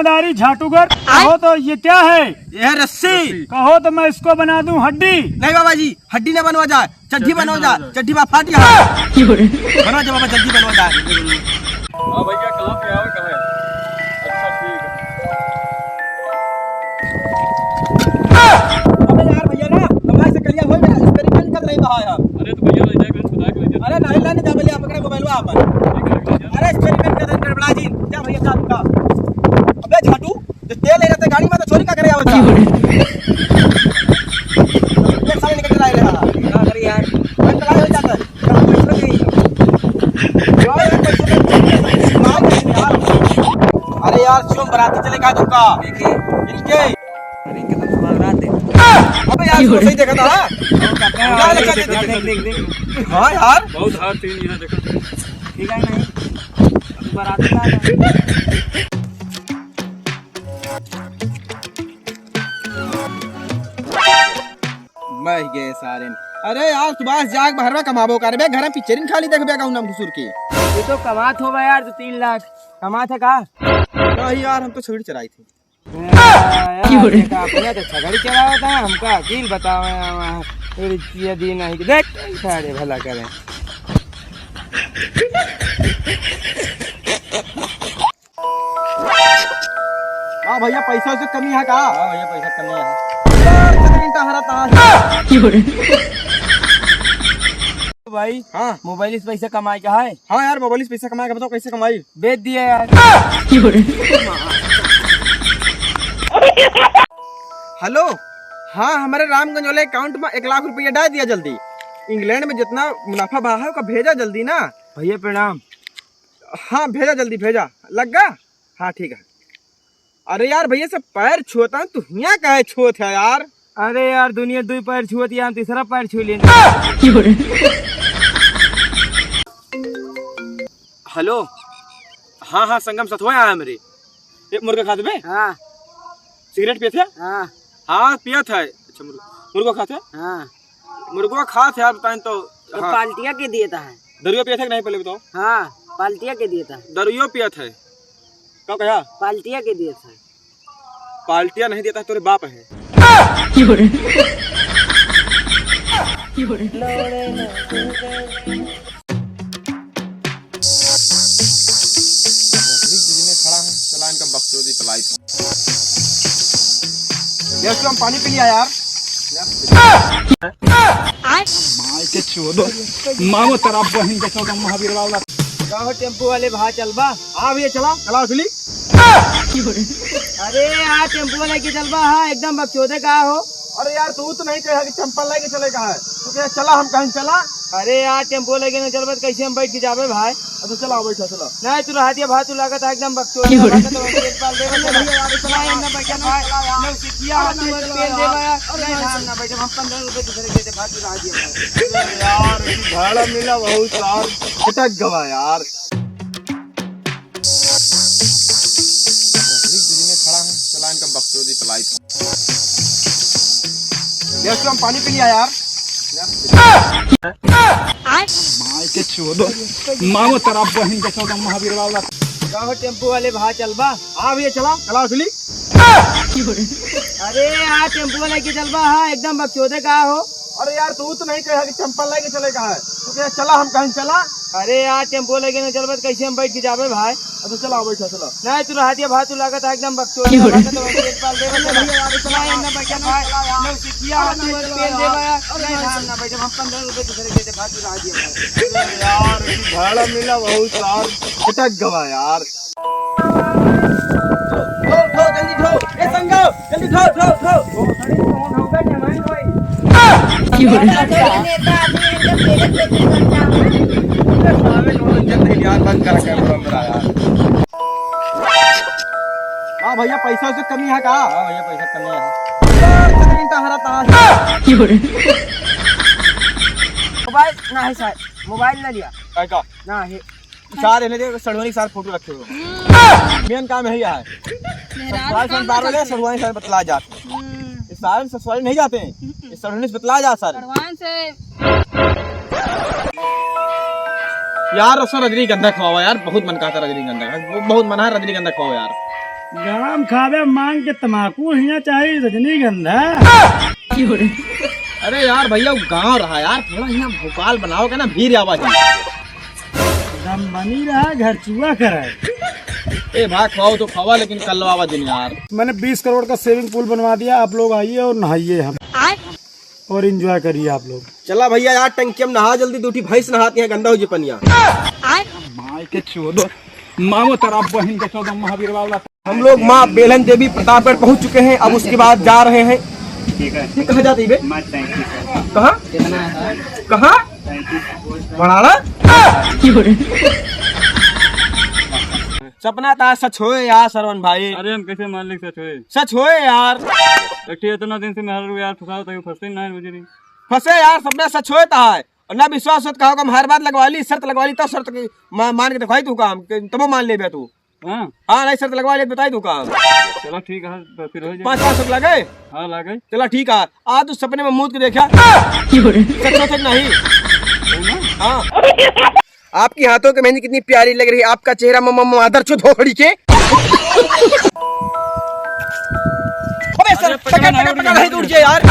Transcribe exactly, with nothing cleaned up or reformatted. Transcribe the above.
दारी झाटूगर, कहो तो ये क्या है? ये है रस्सी। कहो तो मैं इसको बना दूं हड्डी। नहीं बाबा जी, हड्डी ना बनवा जाए, चड्ढी बनवा जाए, चड्ढी बा फाट गया। बनवा जाए बाबा, जल्दी बनवा जाए। हाँ भैया, कहाँ पे आवे, कहाँ है? अच्छा, ठीक है। अबे यार भैया ना, हमारे से कलिया हो गया, इसका रिफंड कर रही कहा है। अरे तो भैया, ले जाके बता के ले जा। अरे नहीं, लाने जा भैया, पकड़ा मोबाइल आपन। ठीक है, ले जा। अरे इसका रिफंड कर रही, गड़बड़ा जी, जा भैया, जा, जा। अबे झाटू, तो तेल ले रहते गाड़ी में तो चोरी का करे आवता। ये साले निकल चला रहा। क्या करी यार? मैं चला हो जाता। अरे यार, क्यों बराती चले का तुमका? देखिए। इनके। अरे इनके तो सुबह रात है। अबे यार, तू सही देखा था, हाँ? क्या देखा? देख, देख, देख, देख। हाँ यार। बहुत हार्ड सीन ये देखो। ठीक है, नहीं। बराती का मर गए सारे। अरे यार सुभाष, जाग बहरवा कमाबो करबे, घर में पिक्चरिन खाली देखबे गाँव नाम घुसुर के। ये तो कमात होबा यार, दो तीन लाख कमात है का? नहीं यार, हम तो छगड़ी चराई थी। यार, ये तो अपने तो छगड़ी चरावत है, हमका अकील बतावे। ये दिन नहीं देख, सारे भला करें। हाँ भैया, पैसा से कमी है का? हाँ भैया, पैसा कमी है। यार, कितना घंटा हरा था। भाई, हाँ। मोबाइल से पैसा कमाए का है? हाँ यार, मोबाइल से पैसा कमाए का, बताओ कैसे कमाई? बेच दिया यार। हेलो, हाँ, हमारे रामगंज वाले अकाउंट में एक लाख रुपया डाल दिया जल्दी। इंग्लैंड में जितना मुनाफा बा है, ओका भेजा जल्दी ना। भैया प्रणाम। हाँ, भेजा जल्दी, भेजा। लग गा? हाँ, ठीक है। अरे यार, भैया सब पैर छुअता है, तू हियाँ काहे छुअत है यार? अरे यार, दुनिया दुई पैर छुअत है, हम तीसरा पैर छू लेन। हेलो, हाँ, हाँ, संगम सथवा है हमरे। एक मुर्गा खात बे? हाँ। सिगरेट पियत है? हाँ। हाँ, पियत है। अच्छा, मुर्गा, मुर्गा खात है? हाँ। मुर्गवा खात है, आप बताएं तो। तो हाँ। पाल्टिया के दिए था है? दरुआ पियत है कि नहीं, पहले बताओ। हाँ, पाल्टिया के दिए था। दरुआ पियत है। का कहा? पाल्टिया के दिए था। पाल्टिया नहीं देता है, तोरे बाप है। पब्लिक बीच में खड़ा है, चला इनका बकचोदी पलाई। ये उसको हम पानी पी लिया यार। माई के चोदो, मामो तेरा बहिन के चोदो महावीर वाला। का हो टेम्पो वाले, भाई चलबा? हाँ भैया चला, चला असली। अरे यार टेम्पो लेके चलबा, हाँ एकदम बकचोदे का हो। अरे यार, तू तो नहीं कहा कि चंपल लेके चले का है, तू कहे चला, हम कहीं चला। अरे यार, टेम्पो लेके नहीं चलबा तो कैसे हम बैठ के जाबे भाई? अच्छा चला, बैठा चला। नहीं, तू रहा दिया भाई, तू लागत है एकदम बकचोद। क्यों रे? लागत है, हम पेट पाल देबे, चला। नहीं, हम ना बैठे, भाई, ना उसे किया, हम तो पेल देबे यार। नहीं, हम ना बैठे, हम पन्द्रह रुपये दूसरे के दे, भाई, तू रहा दिया भाई। अरे यार, भाड़ा मिला बहुत यार, खटक गवा यार। पब्लिक बीच में खड़ा है, चला इनका बकचोदी पलाई। ये उसको हम पानी पी लिया यार। माई के चोदो, मामो तेरा बहिन के चोदो महावीर वाला। का हो टेम्पो वाले, भाई चलबा? हाँ भैया चला, चला असली। अरे यार टेम्पो वाले के चलबा, हाँ एकदम बकचोदे का हो। अरे यार, तू तो नहीं कहा कि चंपल लेके चले का है, तू कहे चला, हम कहीं चला। अरे यार, टेम्पो लेके नहीं चलबे तो कैसे हम बैठ के जाबे भाई? अच्छा चला, बैठा चला। नहीं, तू रहा दिया भाई, तू लागत है एकदम बकचोद। क्यों रे? लागत है, हम पेट पाल देबे, चला। नहीं, हम ना बैठे भाई, ना उसे किया, हम तो पेल देबे यार। नहीं, हम ना बैठे, हम पन्द्रह रुपये दूसरे के दे भाई, तू रहा दिया भाई। अरे यार, भाड़ा मिला बहुत यार, खटक गवा यार। धो, धो, धो, जल्दी धो। ए संगम, जल्दी धो, धो, धो। नेता आदमी इनका पेट पे कुछ करता है। यार, बंद करा कैमरा मेरा यार। हाँ भैया, पैसा से कमी है का? हाँ भैया, पैसा कमी है। यार, कितना घंटा हरा था। मोबाइल ना है सर, मोबाइल ना लिया। काय का? ना है। सारे ने देख, सड़वानी के साथ फोटो रखे हुए हैं। मेन काम यही है। मेहरारू ससुराल से काम बार बार करते हैं। सड़वानी के साथ बतला जाते हैं। हम्म। ये सारे ससुराल नहीं जाते हैं। हम्म। ये सड़वानी से बतला जा सारे। सड़वान से। यार, उसमें रजनीगंधा खवाओ यार, बहुत मन कहता रजनीगंधा का, बहुत मन है रजनीगंधा खवाओ यार। गाम खावे मांग के तमाकू हियां चाही रजनीगंधा। अरे यार भैया, वो गांव रहा यार, थोड़ा यहाँ भोकाल बनाओ के ना, भीड़ आवा ही। दम बनी रहा, घर चुआ करे। ए भाई, खाओ तो खावा, लेकिन कल आवा दिन यार। मैंने बीस करोड़ का स्विमिंग पूल बनवा दिया, आप लोग आइए और नहाइए हम। और एंजॉय करिए आप लोग। चला भैया यार, टंकी में नहा जल्दी, दूठी भैंस नहाती है, गंदा हो जी पनिया। माई के चोदो, मामो तेरा बहिन के चोदो, महावीर बाबा। हम लोग माँ बेलन देवी प्रतापगढ़ पहुँच चुके हैं, अब उसके बाद जा रहे हैं। ठीक है। ये कहाँ जाती बे? मैं टैंकी पे। कहाँ? कहाँ? टैंकी पे। बढ़ाना? सपना था सच होए यार सरवन भाई। अरे हम कैसे मान ली सच होए? सच होए यार। एक ठे इतना दिन से मेहरारू यार फंसाओ तो फंसते ही ना है मुझे नहीं। फंसे यार, सपना सच होए था है। और ना विश्वास होत कहो हम हर बात लगवा ली, शर्त लगवा ली, तब शर्त की मा-, मान के दिखाई तू काम, कि तबो मान लेबे तू। हाँ। हाँ, नहीं शर्त लगवा ली, बताई तू काम। चलो ठीक है, तो फिर हो जाए। पाँच पाँच शर्त लगे? हाँ, लगे। चलो ठीक है, आ तू सपने में मूत के देखा। सच हो सच नहीं? हाँ। आपकी हाथों की मेहंदी कितनी प्यारी लग रही है, आपका चेहरा म-, म-, मादर चोद धोखड़ी के। अबे सर, अरे, पकड़, पकड़, पकड़, पकड़, पकड़, नहीं, दूर जे यार।